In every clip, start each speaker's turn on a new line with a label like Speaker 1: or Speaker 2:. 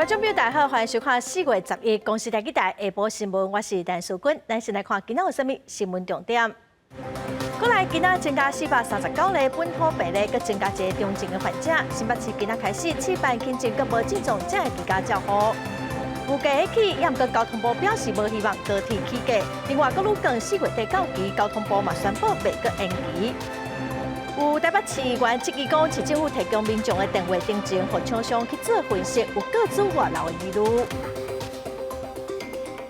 Speaker 1: 眾朋友大家好，歡迎收看4月11公視台語台下晡新聞，我是陳淑君。咱先來看今仔有啥物新聞重點。過來今仔增加439例本土病例，閣增加一个重症的患者。新北市今仔開始試辦輕症佮無症狀者的居家照護。物價起，也毋過交通部表示無希望高鐵起價。另外，閣愈更4月底到期，交通部嘛宣布袂閣延期。有台北市議員質疑講，市政府提供民眾的電話登記，予廠商去做分析，有個資外流的疑慮。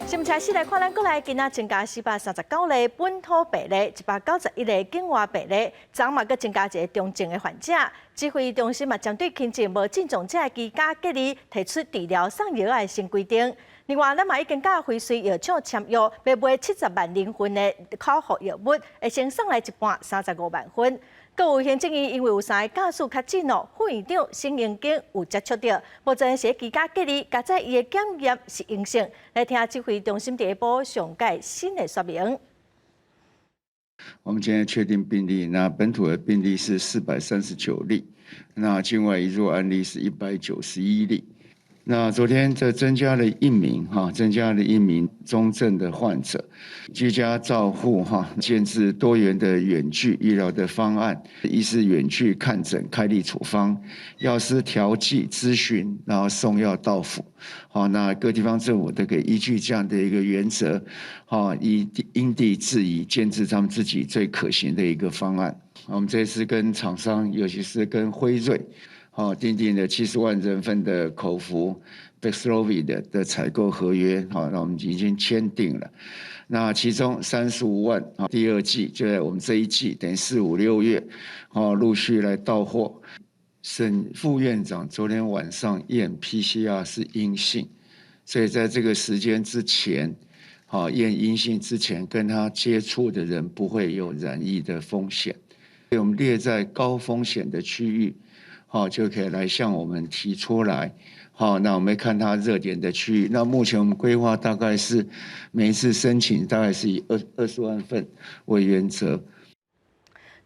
Speaker 1: 新聞開始來看，咱國內今仔增加439例本土病例，191例境外病例，昨嘛閣增加一个重症的患者。指揮中心嘛針對輕症無症狀者的居家隔離提出治療送藥的新規定。另外，咱嘛已經佮輝瑞藥廠簽約，欲買70萬人份的口服藥物，會先送來一半，35萬份。閣有行政院因為有三个駕駛確診哦，副院長沈榮津有接觸著，目前是居家隔離，加載伊的檢驗是陰性。來聽指揮中心第一波上蓋新的說明。
Speaker 2: 我們今天確定病例，那本土的病例是439例，那境外移入案例是191例。那昨天再增加了一名哈，增加了一名中症的患者，居家照護哈，建置多元的遠距醫療的方案，醫師遠距看診、開立處方，藥師調劑諮詢，然後送藥到府。好，那各地方政府都可以依據這樣的一個原則，哈，以因地制宜，建置他們自己最可行的一個方案。我們這次跟廠商，尤其是跟輝瑞，好，訂定了70萬人份的口服 Paxlovid 的採購合約，好，那我們已經簽訂了。那其中35萬啊，第二季就在我們這一季，等於四五六月，好，陸續來到貨。沈副院長昨天晚上驗 PCR 是陰性，所以在這個時間之前，好，驗陰性之前跟他接觸的人不會有染疫的風險。所以我們列在高風險的區域，好，就可以來向我們提出來。好，那我們看他熱點的區域。那目前我們規劃大概是每一次申請大概是以20萬份為原則。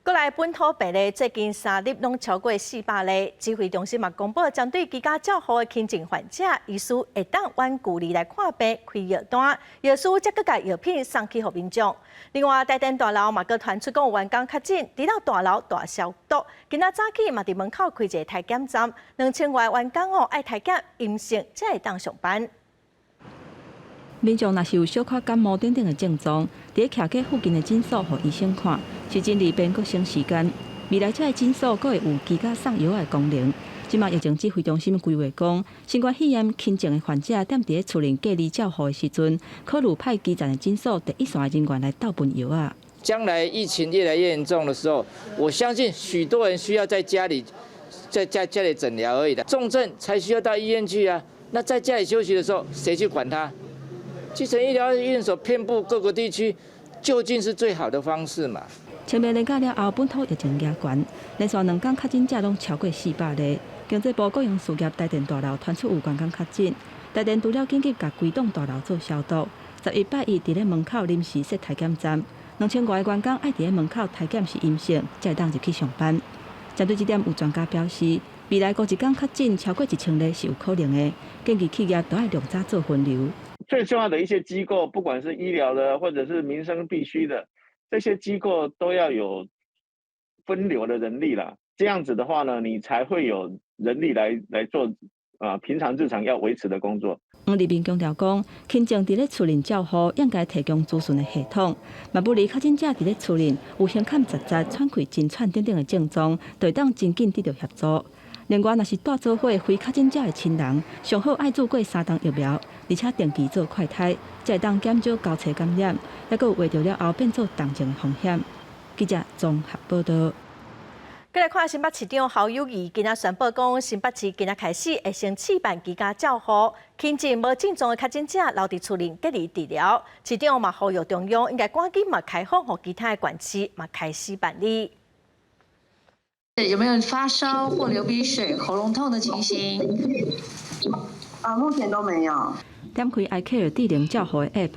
Speaker 1: 過來本土病例最近3日攏超過400例，指揮中心嘛公布，針對居家照護的輕症患者，醫師會當遠距離來看病、開藥單，藥師則閣共藥品送去予民眾。另外，台電大樓嘛閣傳出講有員工確診，除了大樓大消毒，今仔早起嘛佇門口開一个體檢站，2000外員工哦愛體檢陰性才會當上班。
Speaker 3: 民眾若是有小可感冒等等的症狀，佇咧徛家附近的診所予醫生看，是真利便閣省時間。未來這个診所閣會有居家送藥的功能。這馬疫情指揮中心規劃講，新冠肺炎輕症的患者踮佇咧厝內隔離照護的時陣，考慮派基層的診所第一線人員來鬥分藥仔。
Speaker 4: 將來疫情越來越嚴重的時候，我相信許多人需要在家裡，在家裡診療而已的，重症才需要到醫院去啊。那在家裡休息的時候，誰去管他？基層醫療院所遍佈各個地區，就近是最好的方式嘛。
Speaker 3: 前面連假了後，本土疫情加懸，連續兩工確診者攏超過400例。經濟部國營事業台電大樓傳出有員工確診，台電除了緊急共規棟大樓做消毒，11拜一佇咧門口臨時設體檢站，2000外個員工愛佇咧門口體檢是陰性，才會當入去上班。針對這點，有專家表示，未來五一工確診超過1000例是有可能的，建議企業都愛量早做分流。
Speaker 5: 最重要的一些機構，不管是醫療的，或者是民生必須的，這些機構都要有分流的人力啦。這樣子的話呢，你才會有人力來做啊，平常日常要維持的工作。
Speaker 3: 黃立明強調講，輕症佇咧厝內照護應該提供資訊的系統，嘛不利確診者佇咧厝內有胸坎窒窒、喘氣真喘等等的症狀，就會當真緊得著協助。另外，若是蹛做伙非確診者的親人，上好愛注過三針疫苗，而且定期做快篩，才會當減少交叉感染，抑閣有患著了後變做重症的風險。記者綜合報道。
Speaker 1: 閣來看新北市長侯友宜今仔宣布講，新北市今仔開始會先試辦居家照護，輕症無症狀的確診者留佇厝內隔離治療。市長嘛呼籲中央應該趕緊嘛開放，予其他的縣市嘛開始辦理。
Speaker 6: 有沒有發燒或流鼻水、喉嚨痛的情形？
Speaker 7: 啊，目前都沒有。
Speaker 3: 點開 iCare 智能照護的 App，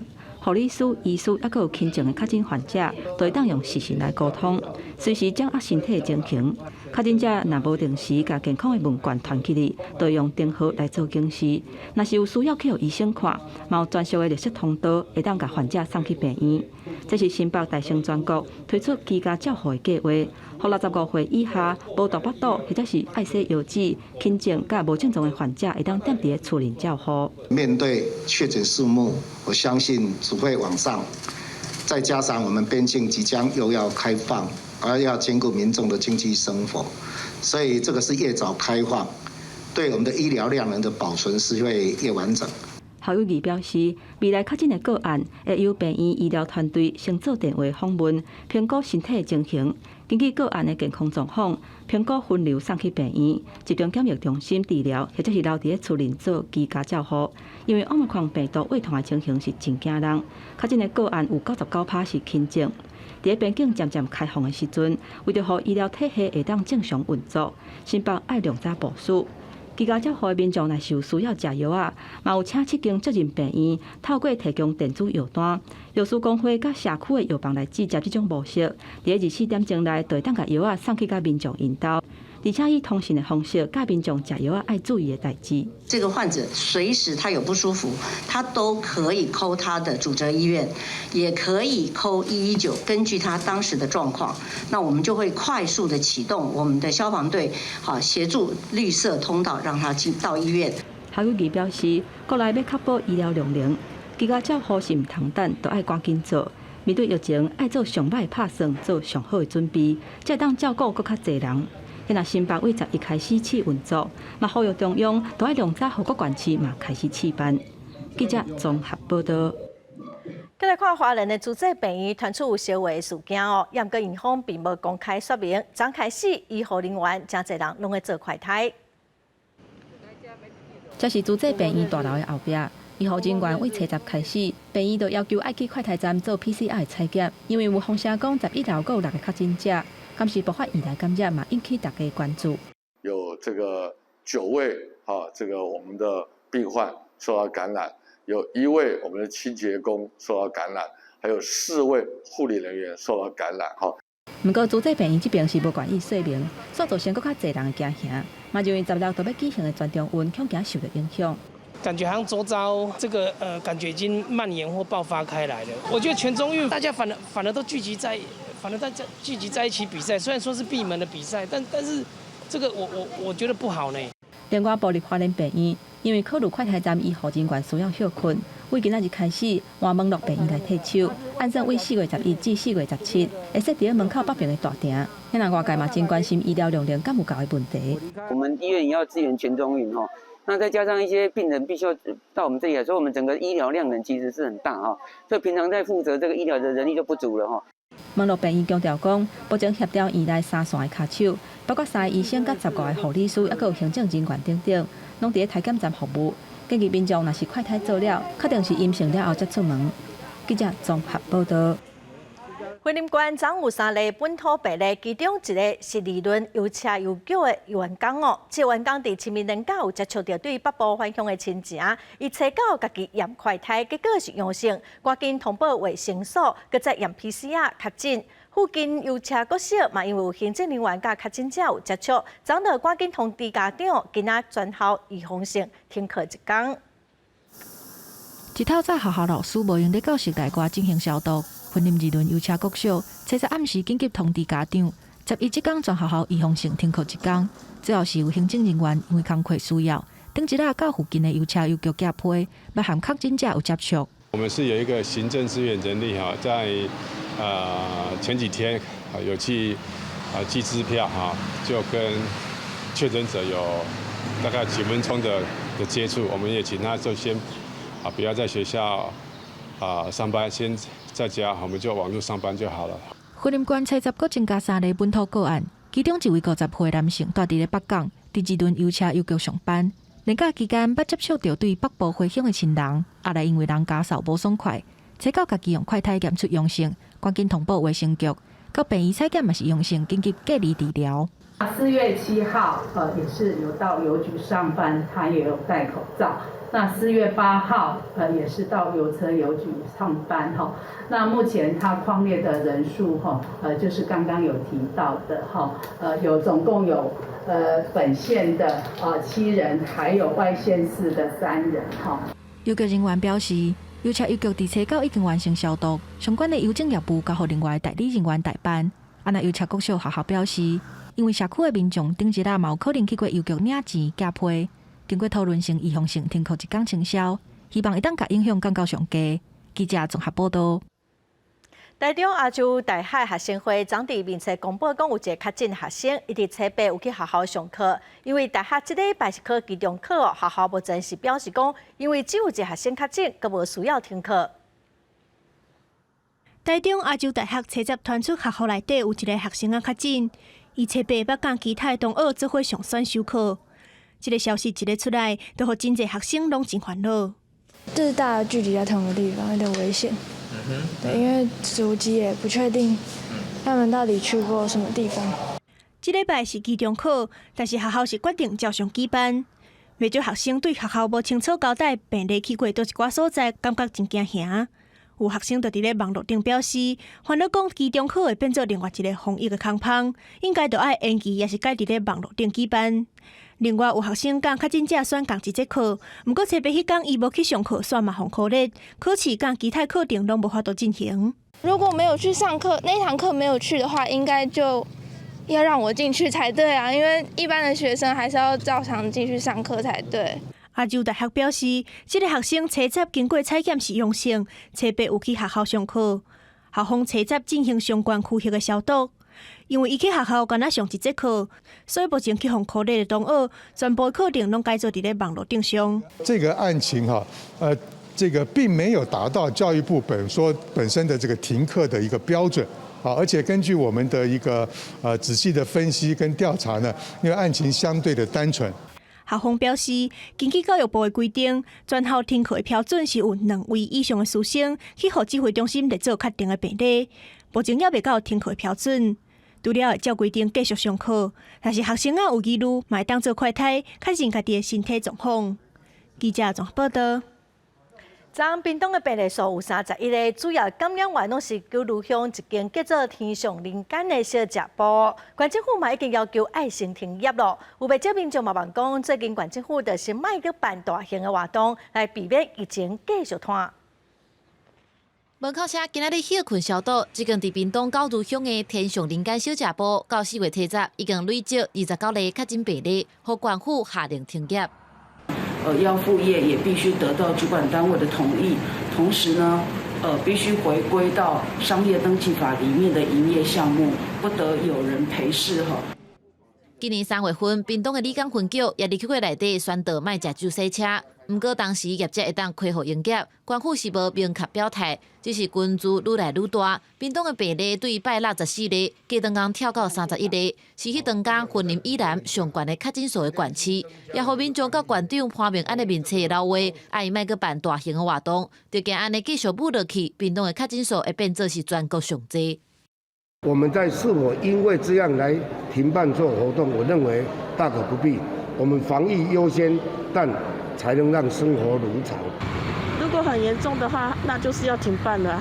Speaker 3: 護理師、醫師抑閣有輕症的確診患者，都會當用視訊來溝通，隨時掌握身體的情形。確診者若無定時共健康的問卷傳去哩，就用燈號來做警示。若是有需要去予醫生看，嘛有專屬的綠色通道，會當共患者送去病院。這是新北大勝全國推出居家照護的計劃，予65歲以下無大腹肚或者是愛洗藥紙、輕症佮無症狀的患者，會當踮佇咧厝裡照護。
Speaker 8: 面對確診數目，我相信只會往上，再加上我們邊境即將又要開放，而要兼顧民眾的經濟生活，所以這個是越早開放，對我們的醫療量能的保存是會越完整。
Speaker 3: 侯友宜表示，未來確診的個案會由病院醫療團隊先做電話訪問，評估身體的情形，根據個案的健康狀況，評估分流送去病院、集中檢疫中心治療，或者是留佇咧厝裡做居家照護。因為奧密克戎病毒胃痛的情形是真驚人，確診的個案有99%是輕症。佇咧邊境漸漸開放的時陣，為著予醫療體系會當正常運作，新北愛量早部署。居家照護的民眾若是有需要食藥仔，嘛有請七間責任病院透過提供電子藥單、藥師公會佮社區的藥房來接這種模式，佇24點鐘內就會當共藥仔送去共民眾𪜶兜，而且以通訊的方式教民眾食藥仔愛注意的代誌。
Speaker 6: 這個患者隨時他有不舒服，他都可以 call 他的主責醫院，也可以 call 119，根據他當時的狀況，那我們就會快速的啟動我們的消防隊，好協助綠色通道，讓他進到醫院。
Speaker 3: 侯友宜表示，國內欲確保醫療量能，居家照護是毋通等，都愛趕緊做。面對疫情，愛做上歹拍算，做上好的準備，才會當照顧閣較濟人。現在新北對11開始試運作，嘛呼籲中央都愛量早予各縣市嘛開始試辦。記者綜合報道。
Speaker 1: 再來看花蓮的慈濟病院傳出有相話事件哦，毋過院方並無公開說明。昨開始，醫護人員誠濟人攏咧做快篩。
Speaker 3: 這是慈濟病院大樓的後壁，醫護人員對初十開始，病院就要求愛去快篩站做 PCR 採檢，因為有風聲講11樓閣有六個確診者，敢是爆發院內感染嘛，引起大家關注。
Speaker 9: 有這個9位啊，這個我們的病患受到感染，有一位我們的清潔工受到感染，還有四位護理人員受到感染。哈。
Speaker 3: 毋過慈濟病院這邊是無願意說明，煞造成閣較濟人驚嚇，嘛認為16就欲舉行的全中運恐驚受著影響。
Speaker 10: 感覺好像周遭這個感覺已經蔓延或爆發開來了。我覺得全中運大家反而都聚集在，反而大家聚集在一起比賽，雖然說是閉門的比賽，但是這個我覺得不好呢。
Speaker 3: 另外，部立花蓮病院因為考慮快篩站醫護人員需要歇睏，對今仔日開始換網路病院來替手，按算對4月11至4月17，會設佇咧門口北邊的大廳。現在外界嘛真關心醫療量能敢有夠的問題。
Speaker 11: 我們醫院也要支援全中運吼，那再加上一些病人必須要到我們這裡來，所以我們整個醫療量能其實是很大哈。所以平常在負責這個醫療的人力就不足了哈。
Speaker 3: 網路病院強調講，目前協調院內三線的跤手，包括三個醫生、佮15個護理師，猶閣有行政人員等等，攏佇咧篩檢站服務。建議民眾若是快篩做了，確定是陰性了後才出門。記者綜合報道。
Speaker 1: 雲林縣昨有三例本土病例，其中一个是二崙郵車郵局的員工哦。這員工佇清明連假有接觸著對北部返鄉的親情，伊初九家己驗快篩，結果是陽性，趕緊通報衛生所，閣再驗 PCR 確診。附近郵車國小嘛，因為有行政人員佮確診者有接觸，昨就趕緊通知家長，今仔全校預防性停課一工。
Speaker 12: 一透早學校老師無閒佇教室內外進行消毒。雲林二崙郵車國小，初十暗時緊急通知家長，11這工全學校預防性停課一工，主要是有行政人員因為工課需要，頂一日到附近的郵車郵局寄批，欲和確診者有接觸。
Speaker 13: 我們是有一個行政支援人力哈，在前幾天有去寄支票哈，就跟確診者有大概幾分鐘的接觸，我們也請他就先不要在學校上班，先在家，我們就網絡上班就好了。
Speaker 12: 雲林縣初十閣增加三例本土個案，其中一位50歲男性蹛佇咧北港，佇二崙郵車郵局上班，連假期間捌接觸著對北部回鄉的親人，後來因為人咳嗽無爽快，初九家己用快篩驗出陽性，趕緊通報衛生局，到病院採檢嘛是陽性，緊急隔離治療。
Speaker 14: 4月7號，也是有到郵局上班，他也有戴口罩。那4月8號，也是到郵車郵局上班哈。那目前他匡列的人數哈，就是剛剛有提到的哈，有總共有本縣的7人，還有外縣市的3人哈。
Speaker 12: 郵局人員表示，郵車郵局佇初九已經完成消毒，相關的郵政業務交予另外代理人員代辦。啊，若郵車國小學校表示，因為社區的民眾頂日仔嘛有可能去過郵局領錢寄批，經過討論成預防性停課一工清消，希望會當共影響降到上低。記者綜合報道。
Speaker 1: 台中亞洲大學學生會昨佇面冊公布講，有一个確診學生，伊佇初八有去學校上課，因為大學這禮拜是考期中考，學校目前是表示講，因為只有一个學生確診，閣無需要停課。
Speaker 15: 台中亞洲大學初十傳出學校內底有一个學生仔確診，伊初八捌佮其他的同學做伙上選修課。這个消息一个出來，就予真濟學生攏真煩惱。
Speaker 16: 就是大家聚集在同一個地方，有點危險。對，因為足跡也不確定他們到底去過什麼地方。
Speaker 15: 這禮拜是期中考，但是學校是決定照常舉辦。袂少學生對學校無清楚交代病例去過佗一寡所在，感覺真驚嚇。有學生就佇咧網路頂表示，煩惱講期中考會變做另外一个防疫的空縫，應該著愛延期，抑是改佇咧網路頂舉辦。另外有學生佮確診者選仝一節課，毋過初八彼工伊無去上課，煞嘛予箍熱，考試佮其他課程攏無法度進行。
Speaker 16: 如果沒有去上課，那堂課沒有去的話，應該就要讓我進去才對啊，因為一般的學生還是要照常進去上課才對。
Speaker 15: 亞洲大學表示，這个學生初十經過採檢是陽性，初八有去學校上課，校方初十進行相關區域的消毒。因為伊去學校干焦上一節課，所以目前去予箍熱的同學，全部課程攏改做佇咧網路頂上。
Speaker 17: 這個案情哈，這個並沒有達到教育部本說本身的這個停課的一個標準。啊，而且根據我們的一個仔細的分析跟調查呢，因為案情相對的單純。
Speaker 15: 校方表示，根據教育部的規定，全校停課的標準是有兩位以上的師生去予指揮中心列做確定的病例，目前猶未到停課的標準。除了會照規定繼續上課，若是學生仔有疑慮，嘛會當做快篩，確認家己的身體狀況。記者綜合報道。
Speaker 1: 昨屏東的病例數有31個，主要感染源攏是九如鄉一間叫做天上人間的小食部。縣政府嘛已經要求愛先停業囉。有袂少民眾嘛問講，最近縣政府就是莫閣辦大型的活動，來避免疫情繼續湠。
Speaker 18: 門口車今仔日歇睏消毒，這間佇屏東九如鄉的天上人間小食部，到4月初10已經累積29例確診病例，予縣府下令停業。
Speaker 19: 要復業也必須得到主管單位的同意，同時呢，必須回歸到商業登記法裡面的營業項目，不得有人陪侍哈。
Speaker 18: 今年3月份，屏東的里港分局也佇去過內底宣導莫食酒洗車，毋過當時業者會當恢復營業，縣府是無明確表態，只是群聚愈來愈大。屏東的病例對拜六14例，隔兩工跳到31例，是彼當工雲林以南上懸的確診數的縣市，也予民眾佮縣長潘孟安的面冊留話，愛伊莫閣辦大型的活動，就驚按呢繼續舞落去，屏東的確診數會變做是全國上濟。
Speaker 20: 我們在是否因為這樣來停辦做活動？我認為大可不必。我們防疫優先，但才能讓生活如常。
Speaker 21: 如果很嚴重的話，那就是要停辦了，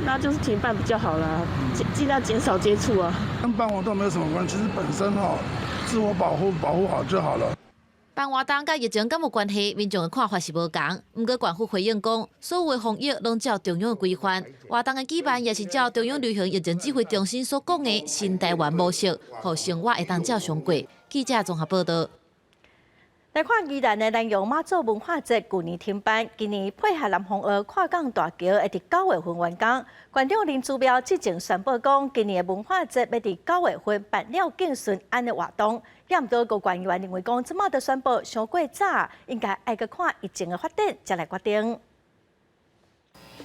Speaker 21: 那就是停辦比較好了，盡量減少接觸啊。
Speaker 22: 跟辦活動沒有什麼關係，其實本身哈，自我保護保護好就好了。
Speaker 18: 辦活動佮疫情敢有關係？民眾的看法是無仝。毋過縣府回應講，所有的防疫攏照中央的規範，活動的舉辦也是照中央流行疫情指揮中心所講的新台灣模式，予生活會當照常過。記者綜合報道。
Speaker 1: 來看宜蘭的南洋媽祖文化節，舊年停辦，今年配合南風澳跨港大橋會佇9月份完工。縣長林姿妙之前宣布講，今年的文化節欲佇9月份辦了敬順安的活動。也毋過高官員認為講，這馬就宣布傷過早，應該愛閣看疫情的發展，才來決定。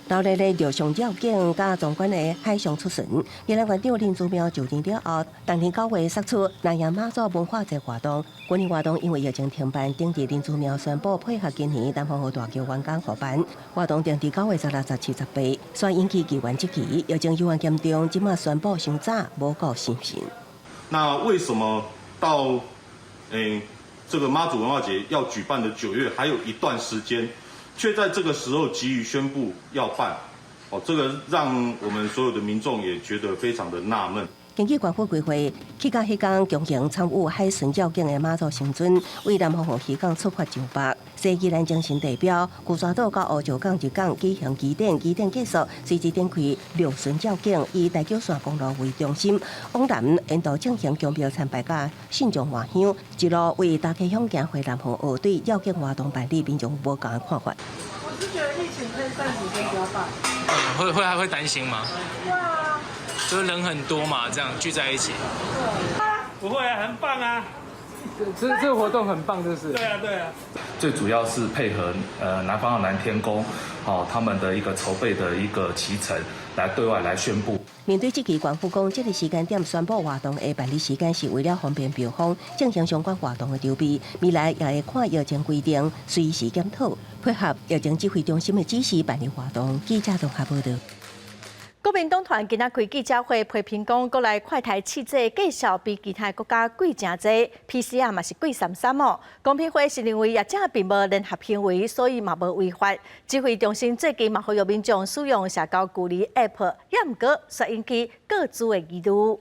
Speaker 23: 鬧熱的陸上繞境，佮壯觀的海上出巡，宜蘭縣長林姿妙就任了後，當天9月釋出南洋媽祖文化節活動。舊年活動因為疫情停辦，頂日林姿妙宣布配合今年南風澳大橋完工復辦活動，定佇9月16、17、18，煞引起議員質疑，疫情猶原嚴重，這馬宣布傷早，無夠審慎。
Speaker 24: 那為什麼到
Speaker 2: 這個媽祖文化節要舉辦的9月還有一段時間，卻在這個時候急於宣布要辦，哦，這個讓我們所有的民眾也覺得非常的納悶。
Speaker 23: 根據官府規劃，去到彼工強行參與海巡繞境的媽祖神尊，為南方漁港出發上北。西宜蘭精神地標，龜山島到烏石港入港舉行儀典，儀典結束，隨即展開六巡繞境，以台九線公路為中心，往南沿途進行宮廟參拜佮信眾換香，一路為大溪鄉行回南方樂隊繞境活動辦理，民眾無仝的看法。
Speaker 4: 我是覺得疫情可以暫時先不要辦。
Speaker 5: 嗯，會還會擔心嗎？
Speaker 4: 會啊。
Speaker 5: 就是人很多嘛，這樣聚在一起。
Speaker 24: 不會啊，很棒啊！
Speaker 25: 這個活動很棒，就是。
Speaker 24: 對啊，對啊。
Speaker 26: 最主要是配合南方的南天宮，哦，他們的一個籌備的一個期程，來對外來宣布。
Speaker 23: 面對這期官府講，這個時間點宣布活動的辦理時間是為了方便廟方進行相關活動的籌備，未來也會看疫情規定，隨時檢討，配合疫情指揮中心的指示辦理活動。記者綜合報導。
Speaker 1: 國民黨團今仔開記者會批評講，國內快篩試劑價數比其他國家貴誠濟，PCR 嘛是貴三三哦。公平會是認為業者並無聯合行為，所以嘛無違法。指揮中心最近嘛呼籲民眾使用社交距離 App，也毋過煞引起個資的疑慮。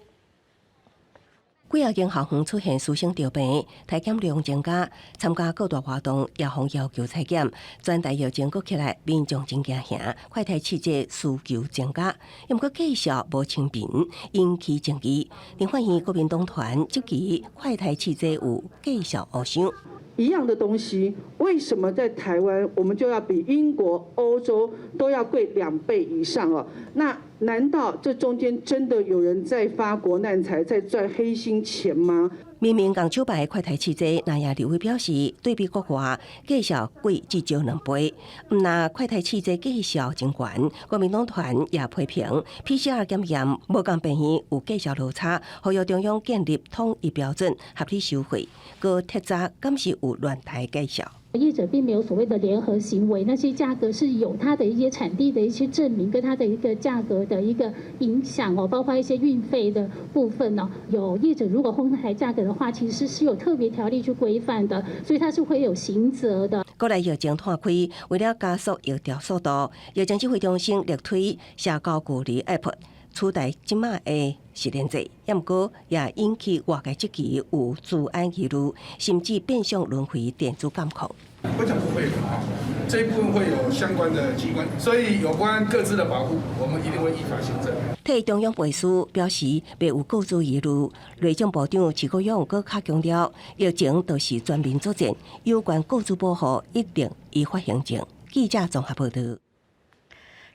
Speaker 23: 幾仔間校園出現師生著病，篩檢量增加，參加各大活動也予要求採檢。全台疫情閣起來，民眾真驚嚇，快篩試劑需求增加，毋過價數無親民，引起爭議。立法院國民黨團質疑快篩試劑有價數烏傷。
Speaker 27: 一樣的東西，為什麼在台灣我們就要比英國、歐洲都要貴2倍以上哦？那難道這中間真的有人在發國難財，在賺黑心錢嗎？
Speaker 23: 明明仝廠牌快篩試劑，那也立委表示，對比國外價數貴至少2倍。毋但快篩試劑價數真懸，國民黨團也批評 PCR 檢驗無仝病院有價數落差，呼籲中央建立統一標準，合理收費。閣徹查敢是有亂抬價數。
Speaker 28: 業者並沒有所謂的聯合行為，那些價格是有它的一些產地的一些證明，跟它的一個價格的一個影響哦，包括一些運費的部分哦。有業者如果哄抬價格的話，其實是有特別條例去規範的，所以它是會有刑責的。
Speaker 23: 國內疫情湠開，為了加速疫調速度，疫情指揮中心力推社交距離 App 取代這馬的實聯制，毋過也引起外界質疑有資安疑慮，甚至變相淪為電子監控。
Speaker 22: 我想不會的啊，這一部分會有相關的機關，所以有關個資的保護，我們一定會依法行政。
Speaker 23: 替中央背書表示，袂有個資疑慮。內政部長徐國勇閣較強調，疫情就是全民作戰，有關個資保護一定依法行政。記者綜合報導。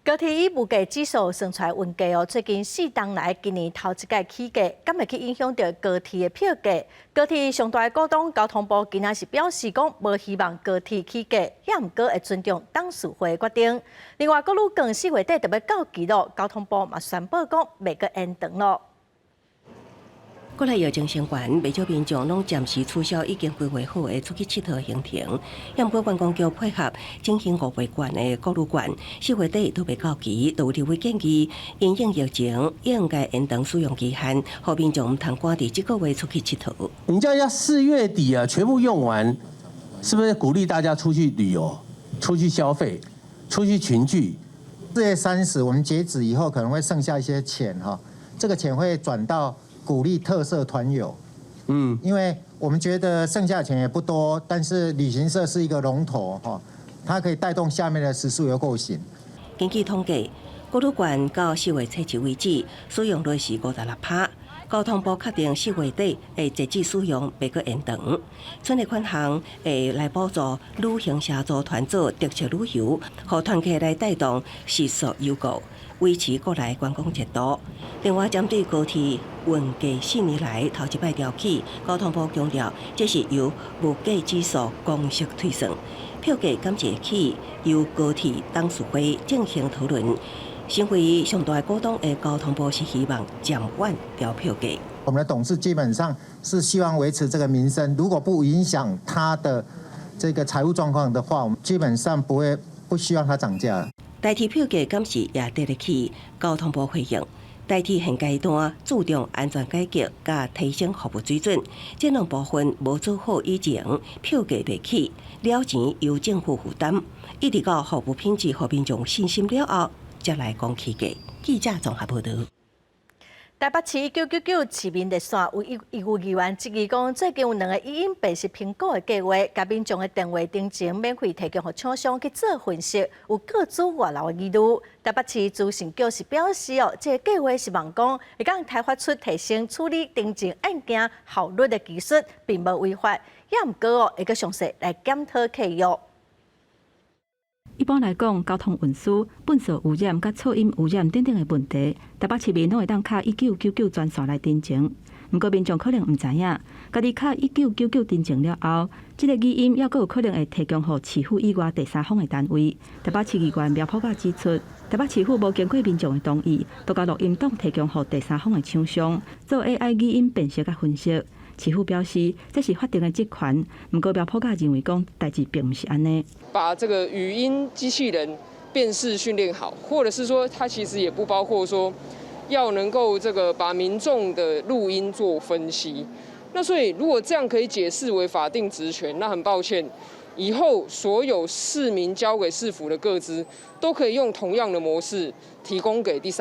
Speaker 1: 高鐵以物價指數算出來運價哦，最近四冬來今年頭一擺起價，敢會去影響著高鐵的票價？高鐵上大股東交通部今仔是表示講，無希望高鐵起價，也毋過會尊重董事會的決定。另外，國旅券4月底就欲到期咯，交通部嘛宣布講，袂閣延長咯。
Speaker 23: 國內疫情升懸，袂少民眾攏暫時取消已經規劃好的出去𨑨迌行程。毋過觀光局配合振興5倍券的國旅券，4月底都欲到期，就有立委建議，因應疫情應該延長使用期限，予民眾毋通趕佇這個月出去𨑨迌。
Speaker 29: 你叫要4月底啊，全部用完，是不是鼓勵大家出去旅遊、出去消費、出去群聚？4
Speaker 8: 月30，我們截止以後可能會剩下一些錢哈，這個錢會轉到鼓勵特色團友，因為我們覺得剩下錢也不多，但是旅行社是一個龍頭哈，它可以帶動下面的食宿遊購行。
Speaker 23: 根據統計，國旅券到4月初1為止，使用率是56%。交通部確定4月底會截止使用，袂閣延長。剩的款項會來補助旅行社組團做特色旅遊，予團客來帶動食宿遊購，維持國內觀光熱度。另外，針對高鐵運價4年來頭一擺調起，交通部強調，這是由物價指數公式推算，票價敢會起，由高鐵董事會進行討論。身為上大股東的交通部是希望暫緩調票價。
Speaker 8: 我們的董事基本上是希望維持這個民生，如果不影響他的這個財務狀況的話，我們基本上不會不希望它漲價。
Speaker 23: 台鐵票價敢是也綴咧起，交通部回應，台鐵現階段注重安全改革，佮提升服務水準，這兩部分無做好以前，票價袂起，了錢由政府負擔，一直到服務品質予民眾信心了後，才來講起價。記者綜合報導。
Speaker 1: 台北市1999市民熱線有醫護議員質疑講，最近有兩个語音辨識評估的計劃，共民眾的電話偵情免費提供予廠商去做分析，有個資外流的疑慮。台北市資訊局是表示哦，這个計劃是望講會當開發出提升處理偵情案件效率的技術，並無違法。也毋過哦，會閣詳細來檢討契約。
Speaker 3: 一般來講，交通運輸、糞埽污染、佮噪音污染等等的問題，台北市民攏會當敲1999專線來陳情。毋過民眾可能毋知影，家己敲1999陳情了後，這个語音猶閣有可能會提供予市府以外第三方的單位。台北市議員苗圃亞指出，台北市府無經過民眾的同意，就共錄音檔提供予第三方的廠商做 AI 語音辨識佮分析。市府表示，這是法定的職權，毋過苗圃亞認為講，代誌並毋是按呢。
Speaker 6: 把這個語音機器人辨識訓練好，或者是說，它其實也不包括說要能夠這個把民眾的錄音做分析。那所以，如果這樣可以解釋為法定職權，那很抱歉，以後所有市民交給市府的個資，都可以用同樣的模式提供給第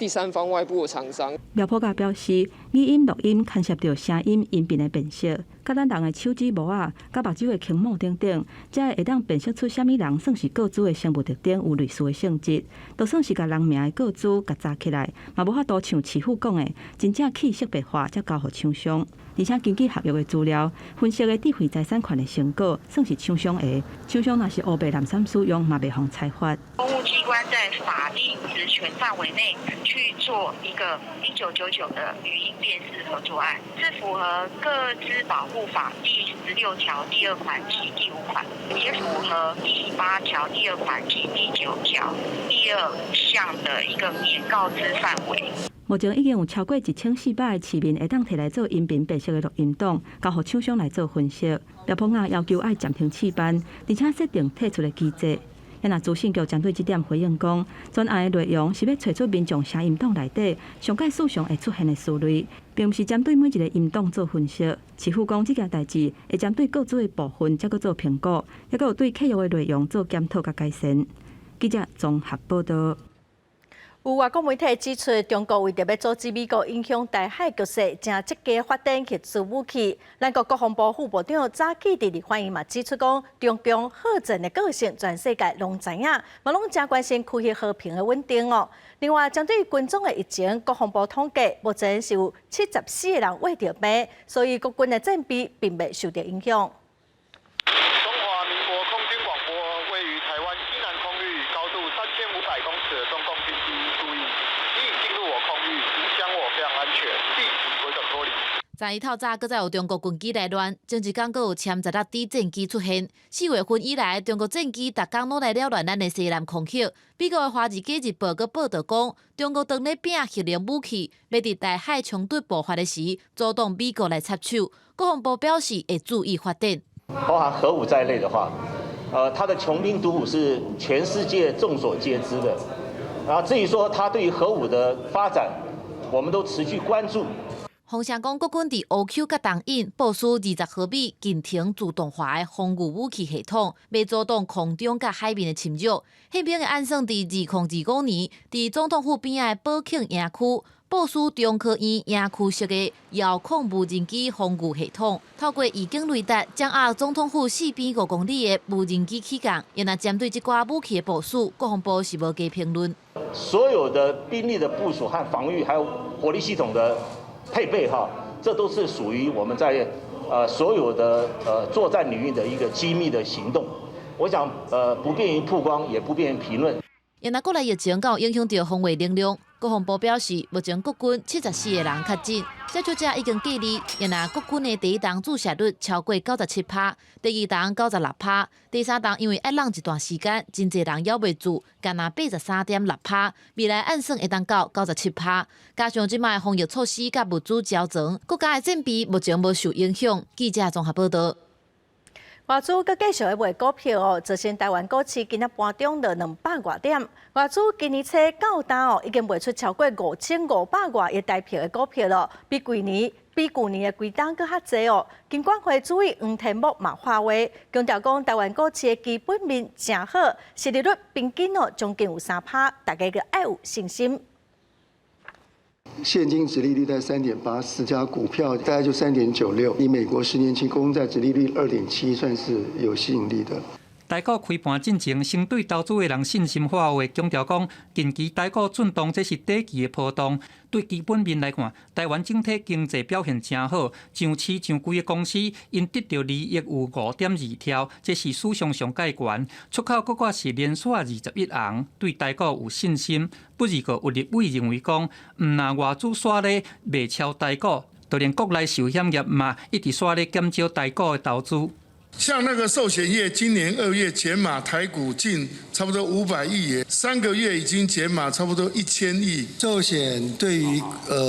Speaker 6: 三方外部的廠商。
Speaker 3: 苗圃亞表示，語音錄音牽涉著聲音音頻的辨識，佮咱人的手指模仔、佮目睭的虹膜等等，才會當辨識出啥物人算是個資的生物特徵有類似的性質。就算是共人名的個資共查起來，嘛無法度像市府講的，真正去識別化才交予廠商。而且根據合約的資料，分析的智慧財產權的成果算是廠商的，廠商若是烏白濫衊使用，嘛袂予裁罰。
Speaker 7: 公務機關在法定職權範圍內去做一個1999的語音辨識合作案，是符合個資保護法第16條第二款及第五款，也符合第8條第二款及第9條第二項的一個免告知範圍。
Speaker 3: 目前已經有超過1400个市民會當提來做音頻辨識的錄音檔，交予廠商來做分析。苗圃亞要求愛暫停試辦，而且設定退出的機制。若資訊局針對這點回應講，專案的內容是欲揣出民眾聲音檔內底上蓋時常會出現的詞類，並毋是針對每一个音檔做分析。市府講這件代誌會針對個資的部分，才閣做評估，猶閣有對契約的內容做檢討佮改善。記者綜合報導。
Speaker 1: 有外國媒體指出，中國為著欲阻止美國影響台海局勢，正積極發展核子武器。咱國國防部副部長早起佇立法院嘛指出講，中共好戰的個性，全世界攏知影，嘛攏誠關心區域和平的穩定哦。另外，針對軍種的疫情，國防部統計目前是有74個人罹著病，所以國軍的戰備並未受著影響。
Speaker 9: 中華民國空軍廣播，位於台灣西南空域，高度3500公尺的中共軍機，注意，已進入我空域，影響我飛航安全，立即迴轉脫離。
Speaker 18: 昨昏透早，閣再有中國軍機來亂，前一工閣有殲16 D 戰機出現。4月份以來，中國戰機逐工攏來擾亂咱的西南空域。美國的《華爾街日報》閣報導講，中國當咧拼核能武器，欲佇台海衝突爆發的時，阻擋美國來插手。國防部表示會注意發展。
Speaker 10: 包含核武在內的話，它的窮兵黷武是全世界眾所皆知的。啊，至於說它對於核武的發展，我們都持續關注。
Speaker 18: 風聲講，國軍佇烏丘佮東引部署20毫米近程自動化的防禦武器系統，欲阻擋空中佮海面的侵擾。憲兵會按算佇2025年，佇總統府邊仔的寶慶營區部署中科院營區式的遙控無人機防禦系統，透過預警雷達掌握總統府四邊5公里的無人機起降。然若針對這寡武器的部署，國防部是無加評論。
Speaker 10: 所有的兵力的部署和防禦，還有火力系統的配備哈，這都是屬於我們在所有的作戰領域的一個機密的行動。我想不便於曝光，也不便於評論。
Speaker 18: 然若國內疫情敢有影響著防衛能量？國防部表示，目前國軍74個人確診，接觸者已經隔離。然若國軍的第一針注射率超過97%，第二針96%，第三針因為愛等一段時間，真濟人猶未注，干焦83.6%。未來按算會當到97%。加上這擺防疫措施佮物資繳存，國家的戰備目前無受影響。記者綜合報導。
Speaker 1: 外資閣繼續咧賣股票哦，造成台灣股市今仔盤中落200外點。外資今年初到今哦，已經賣出超過5500外億台幣的股票咯，比舊年比舊年的規冬閣較濟哦。金管會主委黃天牧嘛發話，強調講台灣股市的基本面誠好，殖利率平均哦將近有3趴，大家閣愛有信心。
Speaker 11: 現金殖利率在3.84，加股票大概就3.96。以美國10年期公債殖利率2.7，算是有吸引力的。
Speaker 12: 台股開盤進前，先對投資的人信心發話，強調講近期台股震盪，這是短期的波動。對基本面來看，台灣整體經濟表現誠好，上市上櫃的公司𪜶得著利益有5.2兆，這是史上上蓋懸。出口閣閣是連續21紅，對台股有信心。不過有立委認為講，毋但外資煞咧賣超台股，就連國內壽險業嘛一直煞咧減少台股的投資。
Speaker 22: 像那個壽險業，今年2月減碼台股近差不多500億元，3個月已經減碼差不多1000億。
Speaker 11: 壽險對於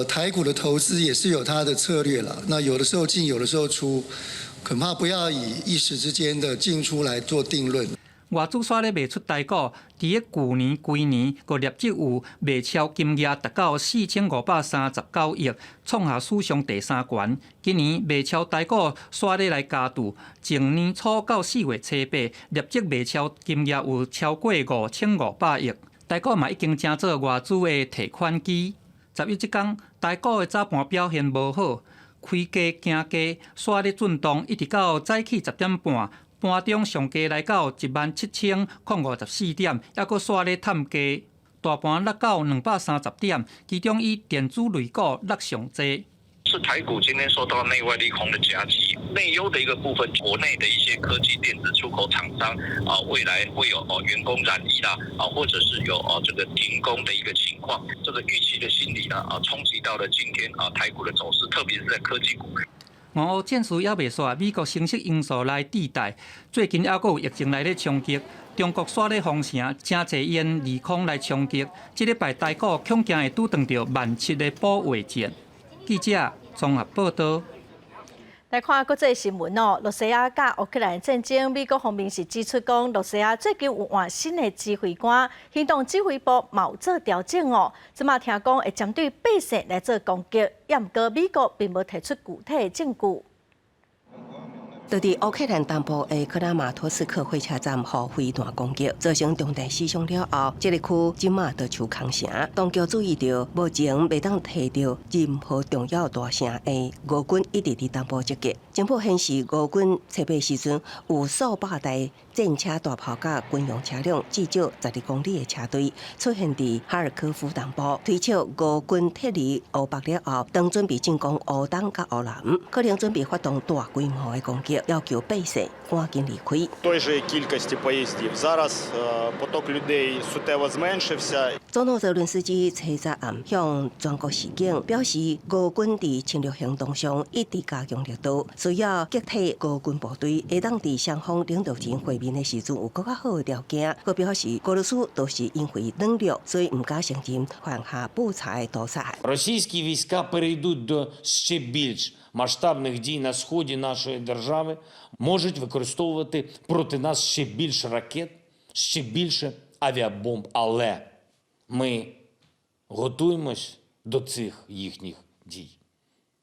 Speaker 11: 台股的投資也是有它的策略啦，那有的時候進，有的時候出，恐怕不要以一時之間的進出來做定論。
Speaker 12: 外資煞咧賣出台股，佇咧舊年規年，閣累積有賣超金額達到4539億，創下史上第三懸。今年賣超台股煞咧來加注，從年初到4月初8，累積賣超金額有超過5500億。台股嘛已經成做外資的提款機。11這工，台股的早盤表現無好，開低行低，煞咧震盪，一直到早起10點半。盤中上低來到17,054點，猶閣煞咧探低，大盤落到230點，其中以電子類股落上濟。
Speaker 13: 是台股今天受到內外利空的夾擊，內憂的一個部分，國內的一些科技電子出口廠商啊，未來會有哦員工染疫啦，啊，或者是有哦這個停工的一個情況，這個預期的心理呢啊，衝擊到了今天啊台股的走勢，特別是在科技股。
Speaker 12: 俄烏戰事猶未煞，美國升息因素來替代。最近猶閣有疫情來咧衝擊，中國煞咧封城，誠濟因利空來衝擊。這禮拜台股恐驚會拄著著17,000的保衛戰。記者綜合報道。
Speaker 1: 來看國際新聞哦，羅西亞佮烏克蘭戰爭，美國方面是指出講，羅西亞最近有換新的指揮官，行動指揮部嘛有做調整哦。這馬聽講會針對百姓來做攻擊，也毋過美國並無提出具體的證據。
Speaker 23: 佇烏克蘭東部的克拉馬托斯克火車站予飛彈攻擊，造成重大死傷了後，這個區這馬就像空城。當局注意著，目前袂當提著任何重要大城的俄軍一直佇東部集結。情報顯示，俄軍初八時陣有數百台戰車、大炮佮軍用車輛，至少12公里的車隊出現佇哈爾科夫東部。推測俄軍撤離烏北了後，當準備進攻烏東佮烏南，可能準備發動大規模的攻擊。要求百姓趕緊離開。
Speaker 14: Той же кількості поїздів. Зараз поток людей суттєво зменшився.
Speaker 23: 總統澤倫斯基初十暗向全國示警，表示俄軍佇侵略行動上一直加強力度，需要擊退俄軍部隊，會當佇雙方領導人會面的時陣有閣較好的條件。閣表示俄羅斯都是因為軟弱，所以毋敢承認犯下布查的屠殺。
Speaker 15: Російські війська перейдуть до ще більш масштабних дій на сході нашої держави, можуть використовувати проти нас ще більше ракет, ще більше авіабомб. Але ми готуємось до цих їхніх дій.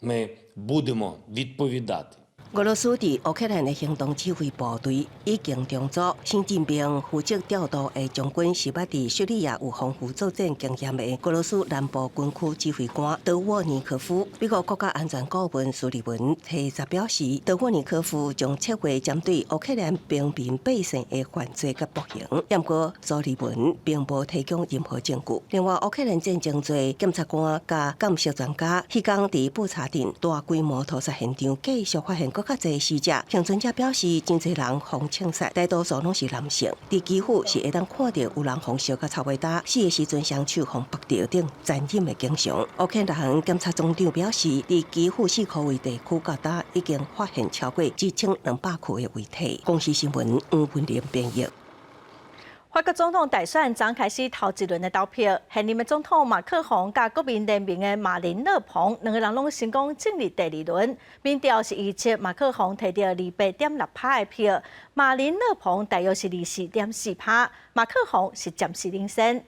Speaker 15: Ми будемо відповідати.
Speaker 23: 俄羅斯佇烏克蘭的行動指揮部隊已經重組，新任命負責調度的將軍是捌佇敘利亞有豐富作戰經驗的俄羅斯南部軍區指揮官德沃尼科夫。美國國家安全顧問蘇利文提早表示，德沃尼科夫將策劃針對烏克蘭平民百姓的犯罪佮暴行。毋過蘇利文並無提供任何證據。另外，烏克蘭戰爭罪檢察官佮鑑識專家，彼工佇布查鎮大規模屠殺現場繼續發現閣較濟死者，倖存者表示，真濟人予槍殺，大多數攏是男性。佇基輔是會當看著有人予燒甲臭味焦，死的時陣雙手予縛著等殘忍的景象。烏克蘭檢察總長表示，佇基輔四箍圍地區到今已經發現超過1200具的遺體。公視新聞黃文玲編譯。
Speaker 1: 法國總統大選昨開始頭一輪的投票，現任的總統馬克宏佮國民聯盟的馬林勒龐兩个人攏成功進入第二輪。民調是預測馬克宏提著28.6趴的票，馬林勒龐大約是24.4趴，馬克宏是暫時領先。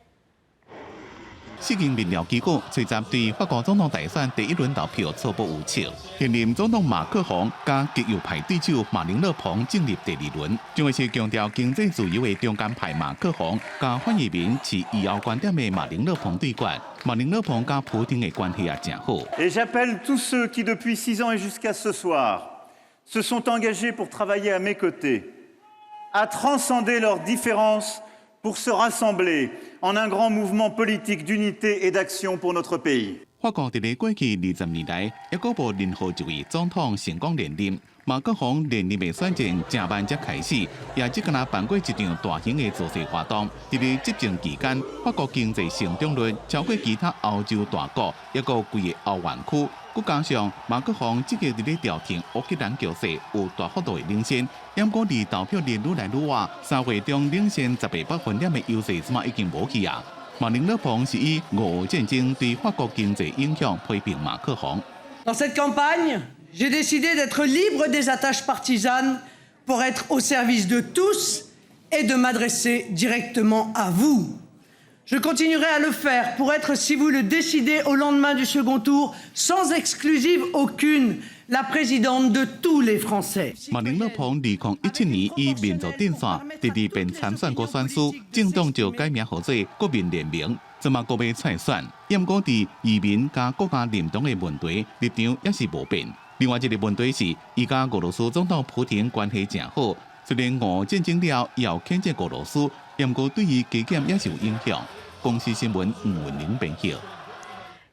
Speaker 2: 四間民調機構隨即對法國總統大選第一輪投票初步預測，現任總統馬克宏佮極右派對手馬林勒龐進入第二輪，將會是強調經濟自由的中間派馬克宏，佮反移民持疑歐觀點的馬林勒龐對決。馬林勒龐佮普丁的關係也誠好。
Speaker 4: Et j'appelle tous ceux qui depuis 6 ans et jusqu'à ce soir se sont engagés pour travailler à mes côtés, à transcender leurs différences pour se rassembler en un grand mouvement politique d'unité et d'action pour notre pays。
Speaker 2: 法國佇咧過去20年來，猶閣無任何一位總統成功連任。馬克宏連任的選戰誠晚才開始，也只敢若辦過一場大型的造勢活動。佇咧執政期間，法國經濟成長率超過其他歐洲大國，猶閣規个歐元區。閣加上馬克宏積極佇咧調停烏克蘭局勢，有大幅度的領先。毋過離投票日愈來愈晚，3月中領先10個百分點的優勢，這馬已經無去啊。馬林勒龐是以俄烏戰爭對法國經濟影響批評馬克宏。
Speaker 5: Dans cette campagne, j'ai décidé d'être libre des attaches partisanes pour être au service de tous et de m'adresser directement à vous. Je continuerai à le faire pour être, si vous le décidez au lendemain du second tour, sans exclusive aucune, la présidente de tous les Français。
Speaker 2: 馬林勒龐2017年以民族陣線第二遍參選閣選輸，政黨就改名號做國民聯盟，這馬閣欲再選。毋過佇移民佮國家認同的問題立場也是無變。另外一个問題是，伊佮俄羅斯總統普廷關係誠好，雖然俄烏戰爭了後譴責俄羅斯，毋過對伊加減也是有影響。公視新聞吳文玲編譯。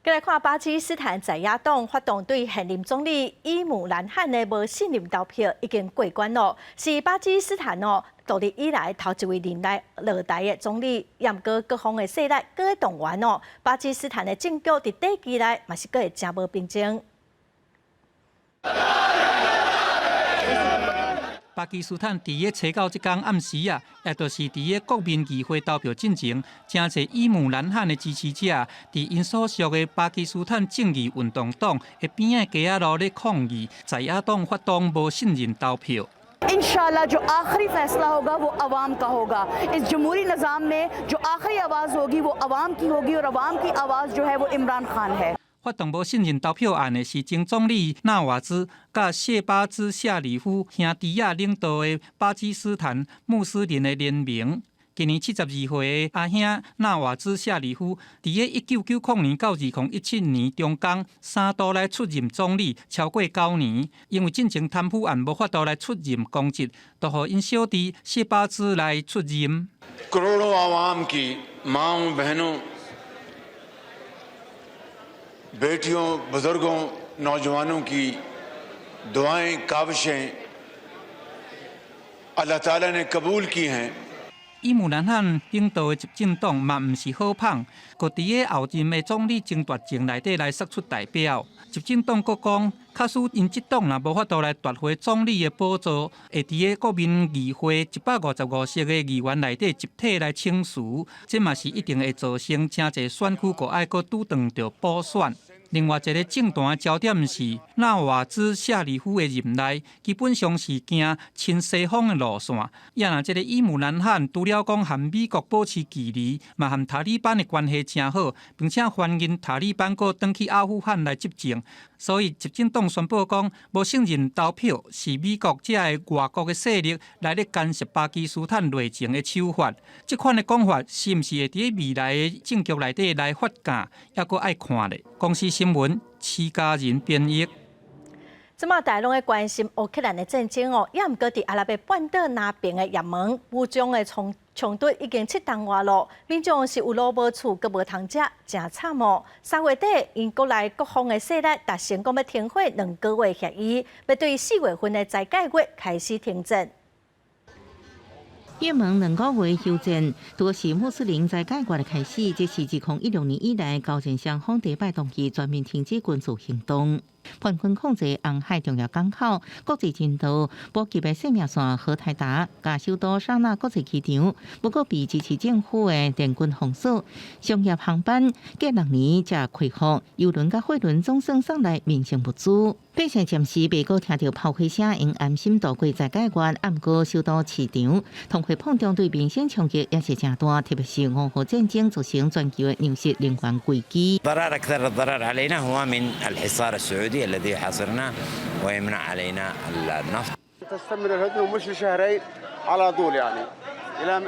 Speaker 1: 過來看巴基斯坦在野黨發動對現任總理伊姆蘭汗的無信任投票已經過關囉，是巴基斯坦哦獨立以來頭一位任內落台的總理。毋過各方的勢力閣動員哦，巴基斯坦的政局佇短期內嘛是閣會誠無平靜。
Speaker 12: 巴基斯坦佇咧初九這工暗時啊，也就是佇咧國民議會投票進前，誠濟伊姆蘭汗的支持者，佇𪜶所屬的巴基斯坦正義運動黨的邊仔街仔路咧抗議，在野黨發動無信任投票。
Speaker 16: इंशाअल्लाह जो आखिरी फैसला होगा वो अवाम का होगा। इस जमहूरी निज़ाम में जो आखिरी आवाज़ होगी वो अवाम की होगी और अवाम की आवाज़ जो है वो इमरान खान है。
Speaker 12: 發動無信任投票案的是前總理納瓦茲佮謝巴茲夏里夫兄弟仔領導的巴基斯坦穆斯林的聯盟。今年72歲的阿兄納瓦茲夏里夫，佇咧1990年到2017年中間三度來出任總理，超過9年。因為進前貪腐案無法度來出任公職，就予𪜶小弟謝巴茲來出任。
Speaker 17: करोड़ों आवाम की माओं बहनों बेटियों बुजुर्गों नौजवानों की दुआएं काविशें अल्लाह ताला ने कबूल की हैं。
Speaker 12: 伊姆蘭汗領導的執政黨嘛毋是好麭，閣佇咧後任的總理爭奪戰內底來殺出代表。執政黨閣講，假使𪜶這黨若無法度來奪回總理的寶座，會佇咧國民議會155席的議員內底集體來請辭，這嘛是一定會造成誠濟選區閣愛閣拄轉著補選。另外一个政壇的焦點是納瓦茲夏里夫的任內，基本上是行親西方的路線。也若這个伊姆蘭汗除了講和美國保持距離，嘛和塔利班的關係誠好，並且歡迎塔利班閣轉去阿富汗來執政。所以執政黨宣布講，無信任投票是美國這个外國的勢力來咧干涉巴基斯坦內政的手法。這款的講法是毋是會佇未來的政局內底來發酵，猶閣愛看咧。公視新聞，徐家仁編譯。
Speaker 1: 這馬大家攏咧關心烏克蘭的戰爭哦，也毋過佇阿拉伯半島南邊的也門武裝的衝突已經7冬外咯，民眾是有路無厝，閣無通食，誠慘哦。3月底，𪜶國內各方的勢力達成講欲停火2個月協議，欲對4月份的齋戒月開始停戰。
Speaker 19: 也門2個月休戰，拄是穆斯林齋戒月的開始，這是自2016年以來交戰雙方第一擺同意全面停止軍事行動。叛軍控制紅海重要港口，國際人道補給的生命線荷台達，佮首都薩那國際機場，不過被支持政府的聯軍封鎖，商業航班隔6年才開放，郵輪佮貨輪總算送來民生物資。百姓暫時袂閣聽著炮火聲，會安心度過齋戒月。毋過首都市場通貨膨脹對民生衝擊也是誠大，特別是烏俄戰爭造成全球的糧食能源危機。
Speaker 8: ضرر أكثر الضرر علينا هو من الحصار السعودي الذي يحاصرنا ويمنع علينا النفط.
Speaker 20: تستمر الهدنة ومش لشهرين، على طول، يعني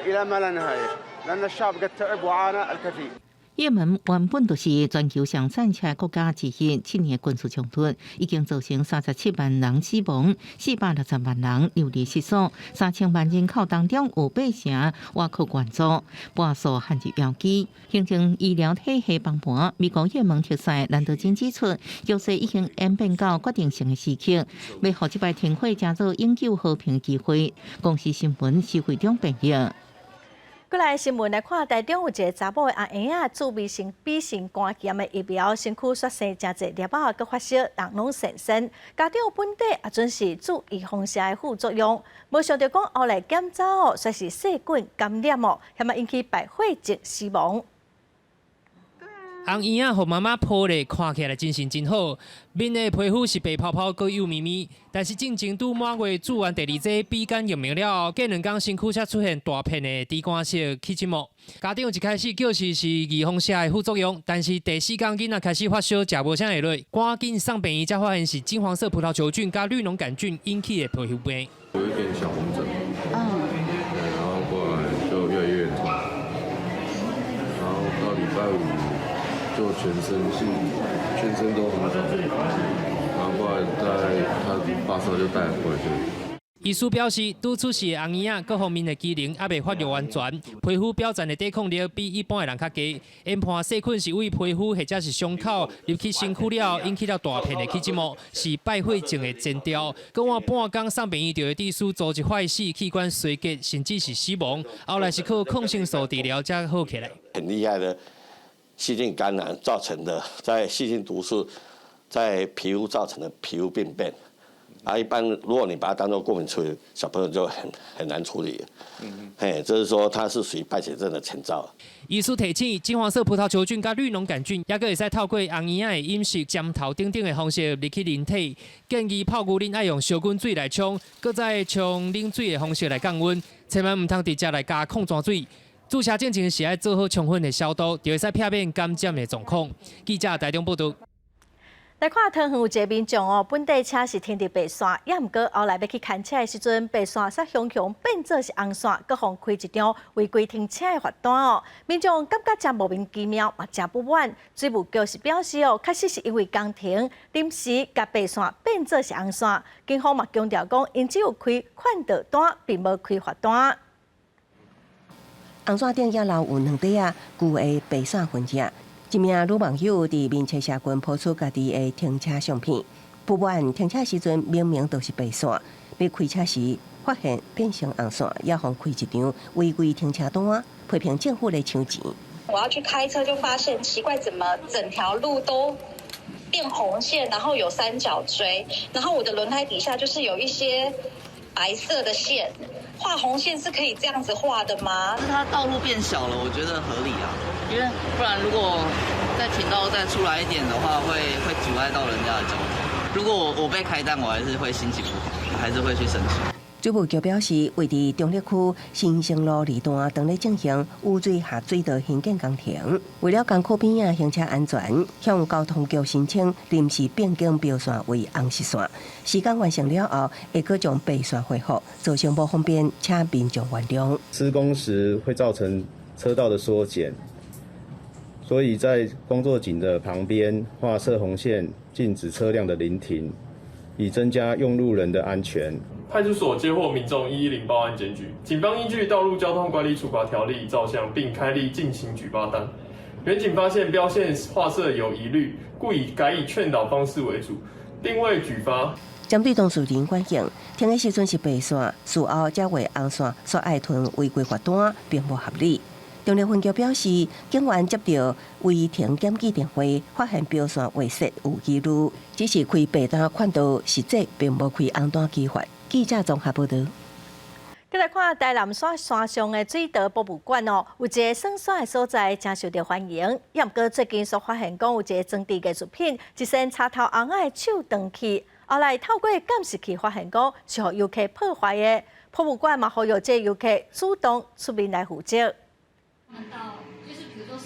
Speaker 20: إلى ما لا نهاية، لأن الشعب قد تعب وعانى الكثير.
Speaker 19: 也門原本就是全球上產車國家之一，7年的軍事衝突已經造成37萬人死亡，460萬人流離失所，3000萬人口當中有八成倚靠援助，半數陷入危機。行政醫療體系崩盤。美國也門特使蘭德金指出，局勢已經演變到決定性的時刻，欲予這擺停火成做永久和平的機會。公視新聞施會長編譯。
Speaker 1: 過來新聞來看，台中有一个查某的阿嬰仔注 B 型 B 型肝炎的疫苗，身軀煞生誠濟粒仔，閣發燒，人攏現身。家長本底也準時注預防射的副作用，無想著講後來檢查哦，煞是細菌感染哦，遐嘛引起敗血症死亡。
Speaker 21: 紅嬰仔予媽媽抱咧，看起來精神真好，面的皮膚是白泡泡，閣幼咪咪。但是進前拄滿月注完第二劑 B 肝疫苗了後，隔2工身軀才出現大片的豬肝色起疹膜。家長一開始叫是是預防射的副作用，但是第四工囡仔開始發燒，食無啥會落，趕緊送病院才發現是金黃色葡萄球菌佮綠膿桿菌引起的皮膚病。
Speaker 24: 有一點小紅疹，對，然後過來就越來越嚴重，然後到禮拜五就全身是全身都紅腫，然後過來在他發燒就帶過來這裡。
Speaker 21: 醫師表示，拄出世的紅嬰仔各方面的機能猶未發育完全，皮膚表層的抵抗力比一般的人較低。研判細菌是對皮膚或者是傷口入去身軀了後，引起了大片的起疹膜，是敗血症的前兆。閣晚半工送病院就會致使組織壞死、器官衰竭，甚至是死亡。後來是靠抗生素治療才好起來。
Speaker 25: 很厲害的細菌感染造成的，在細菌毒素在皮膚造成的皮膚病變。啊，一般如果你把它當做過敏處理，小朋友就很難處理。嗯，嘿，就是說它是屬於敗血症的前兆。
Speaker 21: 醫師提醒，金黃色葡萄球菌佮綠膿桿菌，猶閣會使透過紅嬰仔的飲食、針頭等等的方式入去人體。建議泡牛奶愛用燒滾水來沖，閣再沖冷水的方式來降溫，千萬毋通直接來加礦泉水。注射進前是愛做好充分的消毒，就會使避免感染的狀況。記者台中報導。
Speaker 1: 來看桃園有一个民眾哦，本底車是停佇白線，也毋過後來欲去牽車的時陣，白線煞雄雄變做是紅線，閣予開一張違規停車的罰單哦。民眾感覺誠莫名其妙，嘛誠不滿。水務局是表示哦，確實是因為工程臨時共白線變做是紅線。警方嘛強調講，𪜶只有開勸導單，並無開罰單。
Speaker 23: 紅線頂猶留有兩塊仔舊的白線痕跡。一名女網友佇面冊社群 po 出家己的停車相片，不滿停車時陣明明都是白線，欲開車時發現變成紅線，也予開一張違規停車單，批評政府咧搶錢。
Speaker 26: 我要去開車就發現奇怪，怎麼整條路都變紅線，然後有三角錐，然後我的輪胎底下就是有一些白色的線，畫紅線是可以這樣子畫的嗎？
Speaker 27: 是它道路變小了，我覺得合理啊，因為不然如果再停到再出來一點的話，會阻礙到人家的交通。如果我被開單，我還是會心情不好，還是會去申請。
Speaker 23: 水務局表示，位佇中壢區新生路二段，當咧進行污水下水道興建工程，為了工區邊仔行車安全，向交通局申請臨時變更標線為紅色線。時間完成了後，會閣將白線恢復，造成不方便，請民眾原諒。
Speaker 28: 施工時會造成車道的縮減，所以在工作井的旁邊畫設紅線，禁止車輛的臨停，以增加用路人的安全。
Speaker 29: 派出所接獲民眾110報案檢舉，警方依據《道路交通管理處罰條例》照相並開立逕行舉報單。員警發現標線畫設有疑慮，故以改以勸導方式為主，並未舉發。
Speaker 23: 針對當事人反映，停的時陣是白線，事後才畫紅線，煞愛吞違規罰單，並無合理。中壢分局表示，警員接到違停檢舉電話，發現標線畫設有疑慮，只是開白單勸導，實際並無開紅單處罰。記者綜合報導。
Speaker 1: 再來看台南山山上的水道博物館哦，有一个耍沙的所在，誠受著歡迎。也毋過最近所發現講有一个裝置藝術品，一扇插頭尪仔的手斷去，後來透過監視器發現講是予遊客破壞的。博物館嘛呼籲這个遊客主動出面來負責。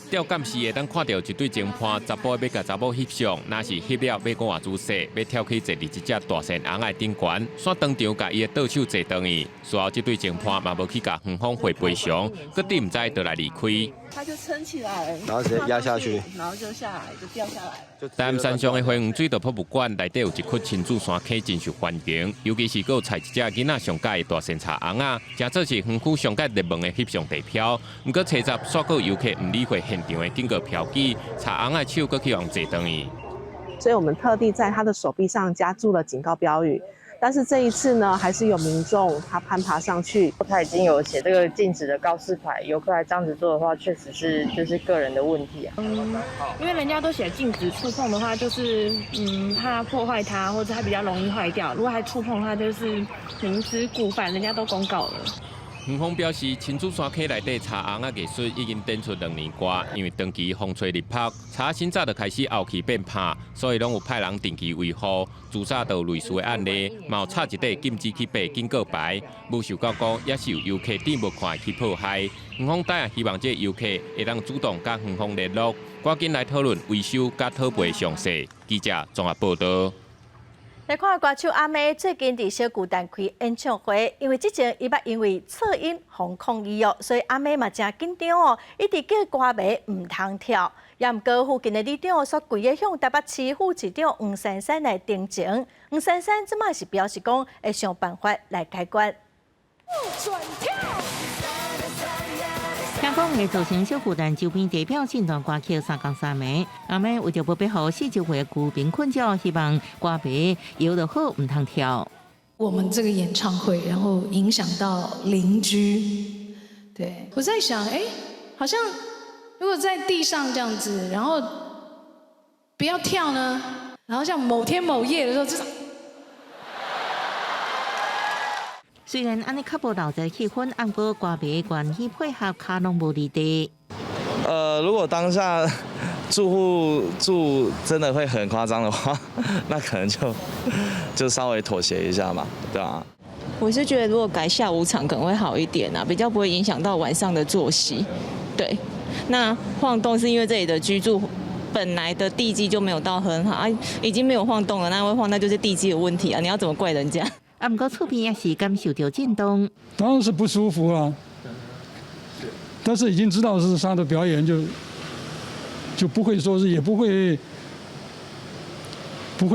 Speaker 3: 照監視會當看著一對情伴，查埔欲共查某翕相，若是翕了欲閣換姿勢，欲跳去坐佇一隻大扇尪仔頂懸，煞當場共伊的倒手坐斷去。事後這對情伴嘛無去共園方會賠償，閣佇毋知就來離開。
Speaker 6: 他就撐起來，
Speaker 7: 然後直接壓下去，
Speaker 6: 然後就下來，就掉下來。
Speaker 3: 台南山上的花園水道博物館內底有一窟親子山溪，真受歡迎。尤其是閣有採一隻囡仔上佮意的大扇柴尪仔，誠做是園區上蓋熱門的翕相地標。毋過初十煞閣有遊客毋理會現場的警告標記，柴尪仔的手閣去予坐斷去。
Speaker 9: 所以我們特地在他的手臂上加注了警告標語。但是這一次呢，還是有民眾他攀爬上去。
Speaker 10: 他已經有寫這個禁止的告示牌，遊客還這樣子做的話，確實是就是個人的問題啊。
Speaker 11: 因為人家都寫禁止觸碰的話，就是怕破壞它，或者它比較容易壞掉。如果還觸碰的話，就是明知故犯，人家都公告了。
Speaker 3: 園方表示，親子山溪內底柴尪仔藝術已經展出2年外，因為長期風吹日曝，柴仔早就開始凹去變拍，所以攏有派人定期維護。自早就有類似的案例，嘛有插一塊禁止去爬警告牌，無想到講也是有遊客佇無看去破壞。園方當然希望這個遊客會當主動佮園方聯絡，趕緊來討論維修佮討賠詳細。記者綜合報導。
Speaker 1: 來看歌手阿妹最近佇小巨蛋開演唱會，因為之前伊捌因為錯音予抗議哦，所以阿妹嘛誠緊張哦，一直叫歌迷毋通跳。也毋過附近的里長煞規个向台北市副市長黃珊珊來陳情，黃珊珊這擺是表示講會想辦法來解決。
Speaker 13: 轉跳。
Speaker 19: 聽講會造成小巨蛋周邊地表震動歌曲三工三暝，阿妹為著無欲予四周圍的居民困擾，希望歌迷搖就好，毋通跳。
Speaker 18: 我們這個演唱會，然後影響到鄰居。對，我在想，哎，好像如果在地上這樣子，然後不要跳呢，然後像某天某夜的時候，這種。
Speaker 19: 雖然按呢較無鬧熱氣氛，毋過歌迷願意配合，跤攏無離地。
Speaker 22: 如果當下住戶住真的會很誇張的話，那可能就稍微妥協一下嘛，對吧？
Speaker 30: 我是覺得如果改下午場可能會好一點啊，比較不會影響到晚上的作息。對，那晃動是因為這裡的居住本來的地基就沒有到很好啊，已經沒有晃動了，那會晃那就是地基有問題啊，你要怎麼怪人家？
Speaker 19: 啊，毋過厝邊也是感受著震動，
Speaker 31: 當然是不舒服啊。但是已經知道是他的表演就不會說是也不會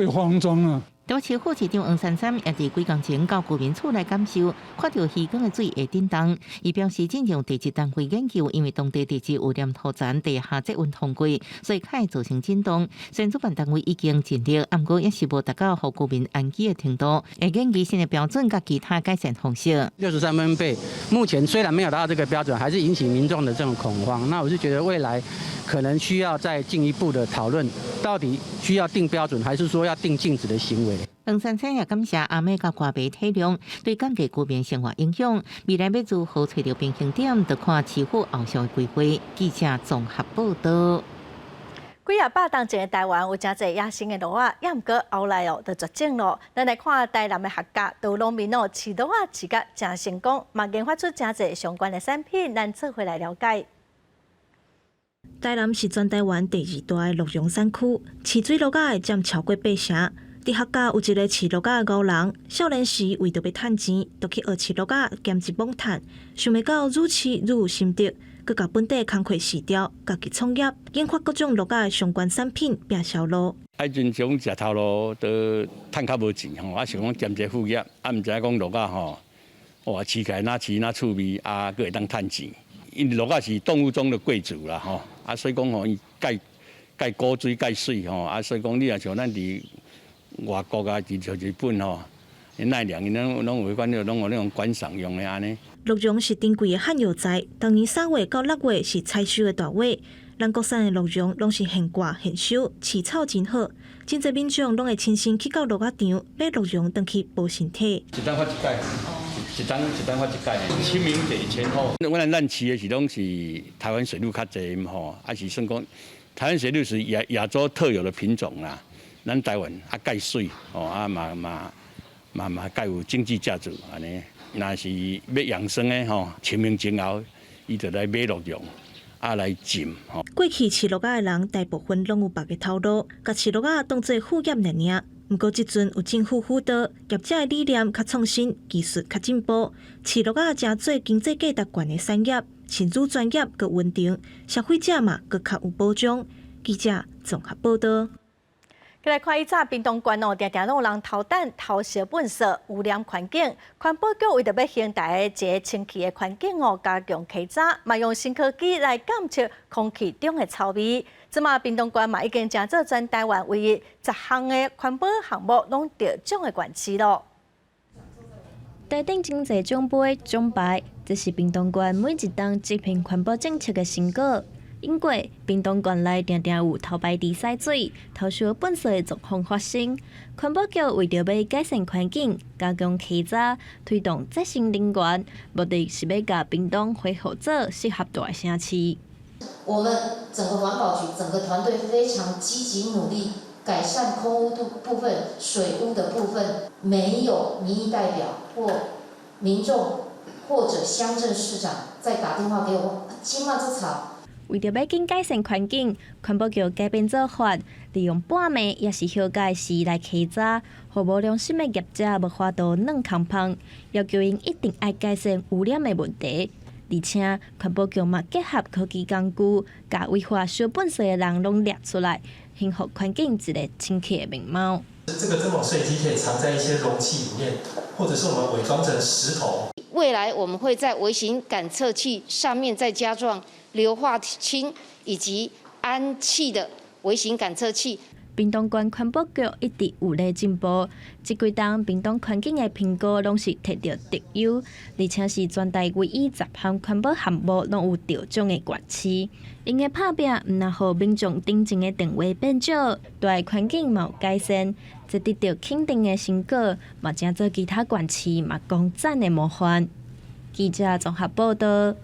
Speaker 31: 慌張啊。
Speaker 19: 台北市副市長黃珊珊也佇幾工前到居民厝來感受，看著魚缸的水會振動，伊表示進行地質單位研究，因為當地地質有黏土層地下積溫通過，所以較會造成震動。雖然主辦單位已經盡力，毋過也是無達到予居民安居的程度，會研究新的標準佮其他改善方式。
Speaker 32: 63分貝，目前雖然沒有達到這個標準，還是引起民眾的這種恐慌。那我是覺得未來可能需要再進一步的討論，到底需要定標準，還是說要定禁止的行為？
Speaker 19: 黃珊珊也感謝阿妹佮歌迷體諒，對降低居民生活影響。未來欲如何揣著平衡點，就看市府後續的規劃。記者綜合報導。
Speaker 1: 幾仔百冬前的台灣有誠濟野生的鱸仔，也毋過後來哦，就絕種咯。咱來看台南的客家，都農民哦，飼鱸仔飼甲誠成功，嘛研發出誠濟相關的產品，咱做伙來了解。
Speaker 33: 台南是全台灣第二大的鹿茸產區，飼水鱸仔的佔超過八成。佇客家有一个飼鱸仔的牛人，少年時為著欲趁錢，就去學飼鱸仔兼職摸趁，想袂到愈飼愈有心得，閣共本地工課辭掉，家己創業，研發各種鱸仔的相關產品拼銷路。
Speaker 34: 啊，彼陣想食頭路都趁較無錢吼，啊想講兼一個副業，啊毋知影講鱸仔吼，哇飼起來若飼若趣味，啊閣會當趁錢。因為鱸仔是動物中的貴族啦吼，啊所以講吼伊蓋蓋古錐蓋媠吼，啊所以講你若像咱佇外國啊，像日本吼，奈良𪜶攏攏有款攏有那種觀賞用的按呢。
Speaker 33: 鹿茸是珍貴的漢藥材，逐年3月到6月是採收的大尾。咱國產的鹿茸攏是現割現收，飼草真好，真濟民眾攏會親身去到鹿仔場買鹿茸轉去補身體。
Speaker 34: 一冬發一擺，一冬一冬發一擺。清明節前後，阮飼的是攏是台灣水鹿較濟吼，啊是算講台灣水鹿是亞洲特有的品種啦。咱台灣啊蓋媠吼，啊嘛嘛嘛嘛蓋有經濟價值按呢。若是欲養生的吼，清明前後，伊就來買鹿茸。啊，來浸吼。
Speaker 33: 過去飼鹿仔的人，大部分攏有別个頭路，共飼鹿仔當做副業爾爾。毋過這陣有政府輔導，業者的理念較創新，技術較進步，飼鹿仔成做經濟價值懸的產業，飼主專業閣穩定，消費者嘛閣較有保障。記者綜合報道。
Speaker 1: 來看以早屏東縣哦，定定攏有人偷蛋、偷燒糞埽，污染環境。環保局為著欲還大家一个清氣的環境哦，加強稽查，嘛用新科技來監測空氣中的臭味。這馬屏東縣嘛已經成做全台灣唯一10項的環保項目攏得獎的縣市囉。
Speaker 2: 台頂真濟獎杯獎牌，這是屏東縣每一冬執行環保政策的成果。因過屏東縣內定定有偷排池洗水、偷燒糞埽的狀況發生，環保局為著欲改善環境，加強稽查，推動再生能源，目的是欲共屏東恢復做適合住的城市。
Speaker 4: 我們整個環保局整個團隊非常積極努力，改善空污的部分、水污的部分，沒有民意代表或民眾或者鄉鎮市長再打電話給我，這馬足臭。
Speaker 2: 為著欲緊改善環境，環保局改變做法，利用半暝抑是歇假時來稽查，予無良心的業者無法度軟空芳，要求𪜶一定愛改善污染的問題。而且，環保局嘛結合科技工具，共違法燒糞埽的人攏掠出來，恢復環境一个清氣的面貌。
Speaker 5: 這個珍寶碎機可以藏在一些容器裡面，或者是我們偽裝成石頭。
Speaker 7: 未來我們會在微型感測器上面再加裝硫化氫以及氨氣的微型感測器。
Speaker 2: 屏東縣環保局一直有咧進步，這幾冬屏東環境的評估攏是摕著特優，而且是全台唯一10項環保項目攏有得獎的縣市。𪜶的拍拚毋但予民眾頂前的電話變少，大環境嘛有改善，這得著肯定的成果，嘛成做其他縣市嘛講讚的模範。記者綜合報道。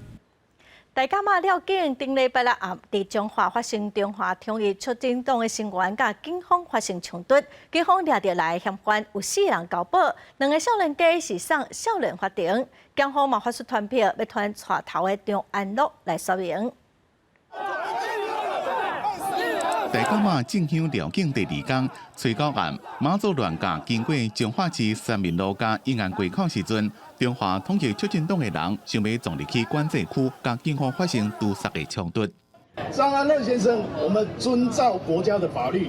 Speaker 1: 大甲媽廖警頂禮拜六暗，佇彰化發生中華統一促進黨的成員佮警方發生衝突，警方掠著來嫌犯有四人交保，兩个少年家是送少年法庭，檢方嘛發出傳票，欲傳帶頭的張安樂來說明。
Speaker 8: 大甲媽進香廖警第二工，初九暗媽祖鑾駕經過彰化市三民路佮永安街口時陣，中華統一促進黨的人想欲撞入去管制區，佮警方發生屠殺的衝突。
Speaker 12: 張安樂先生，我們遵照國家的法律，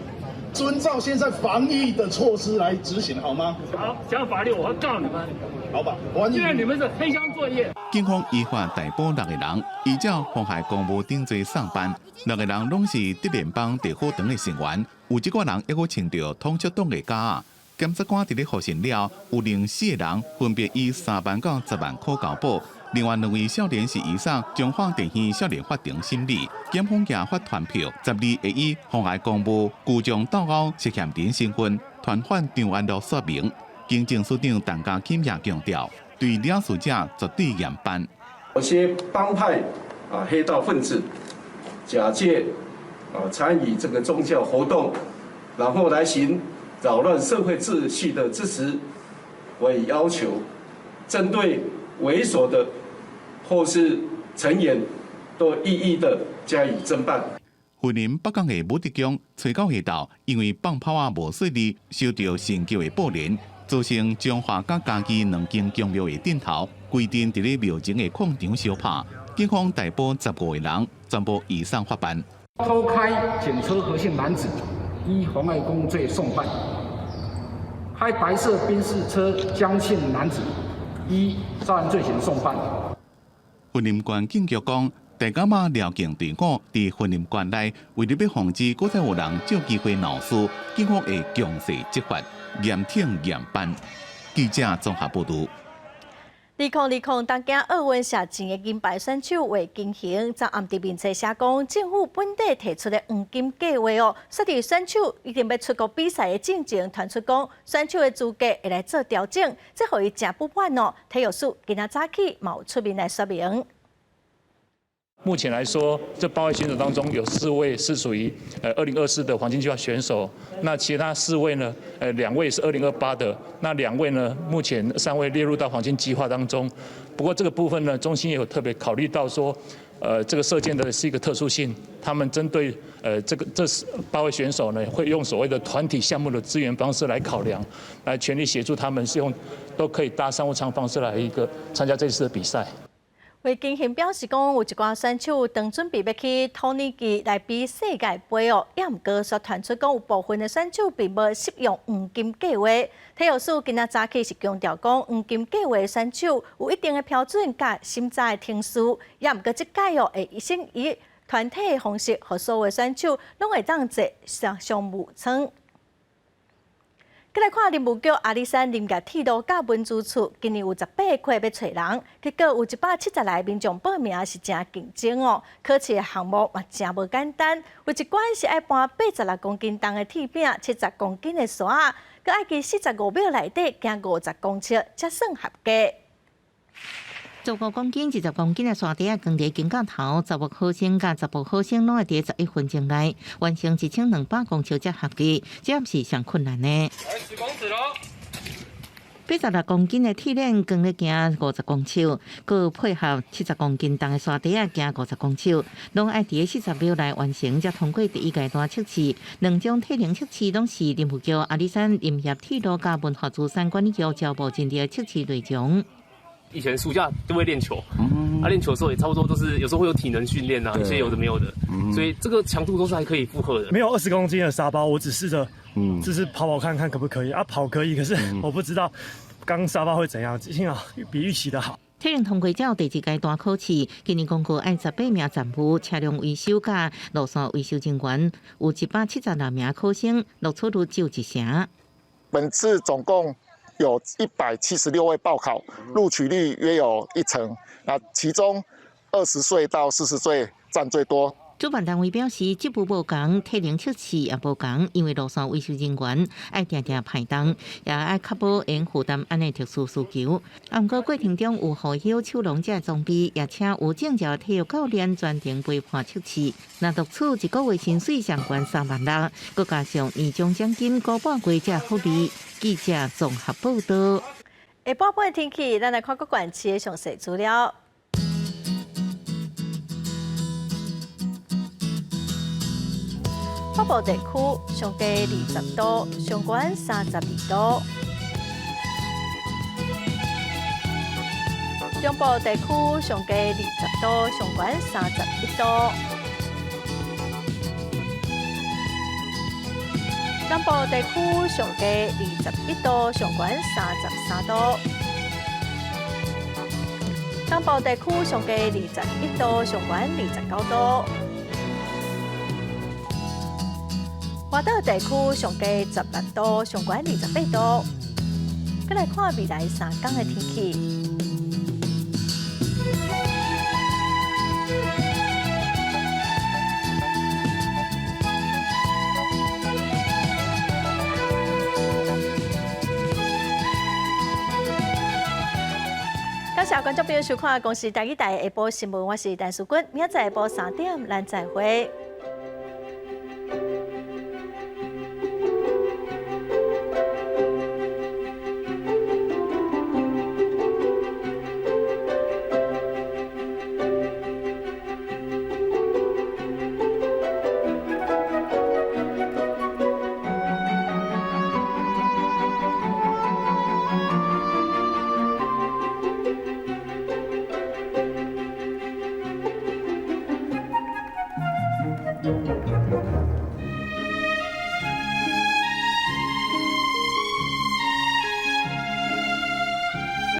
Speaker 12: 遵照現在防疫的措施來執行，好嗎？
Speaker 14: 好，講法律，我會告你們。
Speaker 12: 好吧，歡
Speaker 14: 迎。因為你們是黑箱作業。
Speaker 8: 警方依法逮捕六個人，依照妨害公務等罪送辦。六個人攏是德聯邦地火團的成員，有這個人猶閣穿著統促黨的夾仔。檢察官佇咧予審了，有另四個人分別以3萬到10萬塊交保。另外兩位少年是移送彰化地縣少年法庭審理，檢方也發傳票，12會以妨礙公務、聚眾鬥毆涉嫌人身份，傳喚張安樂說明。警政署長陳家欽也強調，對惹事者絕對嚴辦。
Speaker 15: 有些幫派啊、黑道分子假借啊參與這個宗教活動，然後來行擾亂社會秩序的之實，我也要求針對為首的或是成員，都一一的加以偵辦。
Speaker 8: 雲林北港的武德宮，初九下晝，因為放炮仔無細膩，受著神轎的報連，造成彰化佮嘉義兩間宮廟的陣頭規陣佇咧廟前的廣場相拍，警方逮捕15個人，全部移送法辦。
Speaker 16: 偷開警車何姓男子，依妨礙公務罪送辦；開白色賓士車江姓男子，依肇事罪嫌送辦。
Speaker 8: 雲林縣警局講，大甲媽廖警隊伍佇雲林縣內，為著欲防止閣再有人藉機會鬧事，警方會強勢執法，嚴懲嚴辦。記者綜合報導。
Speaker 1: 2020東京奧運射箭的金牌選手魏金恒，昨暗佇面冊寫講，政府本底提出的黃金計劃哦，設佇選手一定欲出國比賽的進前，傳出講選手的資格會來做調整，這予伊誠不滿哦。體育署今仔早起嘛有出面來說明。
Speaker 6: 目前來說，這八位選手當中有四位是屬於2024的黃金計劃選手，那其他四位呢？兩位是2028的，那兩位呢？目前尚未列入到黃金計劃當中。不過這個部分呢，中心也有特別考慮到說，這個射箭的是一個特殊性，他們針對這個這八位選手呢，會用所謂的團體項目的資源方式來考量，來全力協助他們，是用都可以搭商務艙方式來一個參加這次的比賽。
Speaker 1: 魏金恒表示講，有一寡選手當準備欲去土耳其來比世界盃哦，也毋過煞傳出講有部分的選手並無適用黃金計劃。體育署今仔早起是強調講，黃金計劃選手有一定的標準佮審查的程序，也毋過這屆哦會先以團體的方式，予所有選手攏會當坐商務艙。閣來看林務局阿里山林業鐵路佮文資處，今年有18個缺欲揣人，結果有170來民眾報名是誠競爭哦。考試的項目嘛誠無簡單，有一關是愛搬86公斤重的鐵餅、70公斤的沙，閣愛佇45秒內底行50公尺，才算合格。
Speaker 19: 15公斤、20公斤的沙袋仔，扛佇肩胛頭，十五考生佮十部考生攏會佇11分鐘內完成1200公尺才合格，這毋是上困難的。
Speaker 14: 來10公尺囉。
Speaker 19: 86公斤的鐵鏈扛咧行50公尺，閣配合70公斤重的沙袋仔行50公尺，攏愛佇40秒內完成，才通過第一階段測試。兩種體能測試攏是林務局阿里山林業鐵路佮文化資產管理局招募進的測試內容。
Speaker 9: 以前暑假都會練球，啊練球的時候也差不多都是有時候會有體能訓練啊，一些有的沒有的，所以這個強度都是還可以負荷的。
Speaker 10: 沒有20公斤的沙包，我只試着，就是跑跑看看可不可以啊，跑可以，可是我不知道剛沙包會怎樣，幸好比預期的好。
Speaker 19: 體能通過之後，第二階段考試，今年公告按18名站務、車輛維修佮路線維修人員，有176名考生，錄取率只有一成。
Speaker 11: 本次總共有176位報考，錄取率約有一成。那其中20歲到40歲佔最多。
Speaker 19: 主辦單位表示，職務無仝，體能測試也無仝，因為路線維修人員愛定定排動，也愛確保會負擔按呢特殊需求。啊，毋過過程中有護腰、手籠這裝備，也請有證照體育教練專程陪伴測試。若錄取一個月薪水上懸3萬6，閣加上年終獎金、高半月這福利。記者綜合報道。
Speaker 1: 下晡晡的天氣，咱來看各縣市的詳細資料。北部地區上低20度，上懸32度；中部地區上低20度，上懸31度；南部地區上低21度，上懸33度；東部地區上低21度，上懸29度。外島地區上低16度，上懸28度。閣來看未來3天的天氣。感謝觀眾朋友收看《公視台語台》下晡新聞，我是陳淑君，明仔載下晡3點，咱再會。